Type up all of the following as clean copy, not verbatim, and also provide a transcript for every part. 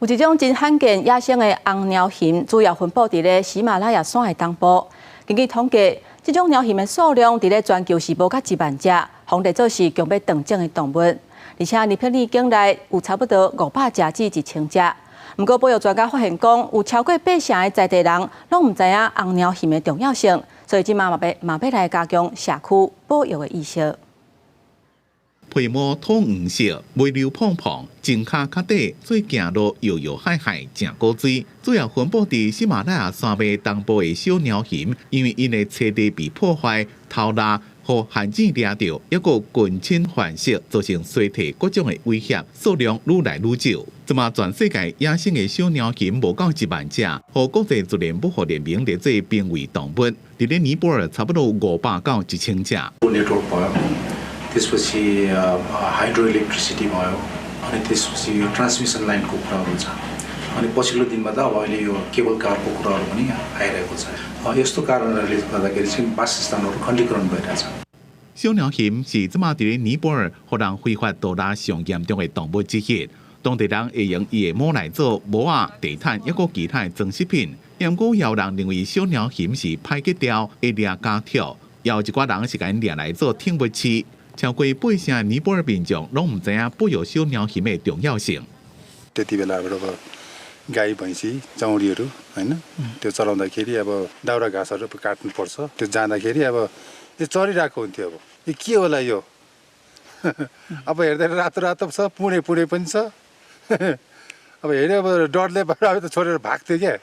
有一种真罕见野生的红鸟鸻，主要分布伫咧喜马拉雅山的东部。根据统计，这种鸟鸻的数量伫咧全球是无甲1万只，皇帝做是强要断种的动物。而且日本境内有差不多500只至1000只。不过，保育专家发现讲，有超过8成的在地人拢唔知影红鸟鸻的重要性，所以今嘛要来加强社区保育的意识。 皮毛土黄色，微溜胖胖，前脚较短，所以行路摇摇摆摆，真古锥。主要分布伫喜马拉雅山脉东部的小鸟鸻，因为因的栖地被破坏、偷拉和限制掠到，抑个群侵繁殖，造成衰退各种的威胁，数量愈来愈少。即马全世界野生的小鸟鸻无到1万只，和国际自然保护联盟列做濒危动物。伫咧尼泊尔差不多500到1000只。 त्यसपछि hydro electricity भयो अनि त्यसपछि यो ट्रान्समिसन लाइनको कुराहरू छ अनि पछिल्लो दिनमा त अब अहिले यो केबल कारको कुराहरू पनि आइरहेको छ यस्तो कारणहरूले गर्दाखेरि चाहिँ वासस्थानहरू खण्डीकरण भइरहेछ 小鸟鸻是即马伫咧尼泊尔互人非法捕拉上严重的动物之一，当地人会用伊的毛来做帽仔、地毯，抑个其他的装饰品。不过，也有人认为小鸟鸻是歹吉雕，会掠家跳，也有一寡人是甲因掠来做听物器。 超过8成尼泊尔民众拢唔知影保育小鸟鸻的重要性。त्यति बेलाबाट अब गाई भैँसी चौरीहरू हैन त्यो चलाउँदाखेरि अब दाउरा घाँसहरू काट्नु पर्छ त्यो जाँदाखेरि अब यो चरिरहेको हुन्थ्यो अब यो के होला यो अब हेर्दा रातो रातो छ पुणे पुणे पनि छ अब हेर्यो अब डरले अब त छोडेर भाग्थ्यो क्या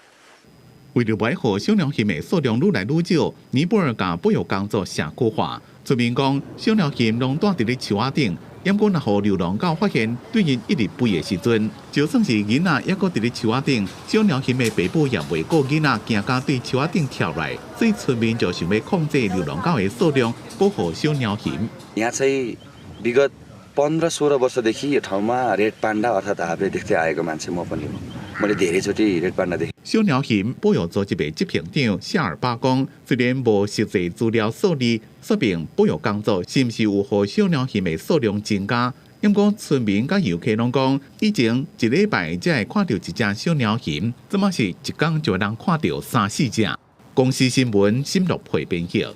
为了维护小鸟鸻的数量愈来愈少，尼泊尔将保育工作社区化。村民讲，小鸟鸻拢住伫咧树仔顶，不过若互流浪狗发现对因一直吠的时阵，就算是囡仔抑阁伫咧树仔顶，小鸟鸻的爸母也袂顾囡仔惊甲对树仔顶跳来，所以村民就想要控制流浪狗的数量，保护小鸟鸻。यहाँ चाहिँ विगत 15-16 वर्षदेखि यो ठाउँमा रेड पान्डा अर्थात् हाब्रे देख्दै आएको मान्छे म पनि हो मैले धेरैचोटि रेड पान्डा देखेँ 小鸟鸻保育组织的执行长谢尔巴讲，虽然无实际资料数字说明保育工作是毋是有互小鸟鸻的数量增加，不过村民甲游客拢讲，以前一礼拜才会看到一只小鸟鸻，即马是一天就能看到3、4只。公司新闻深入会编辑。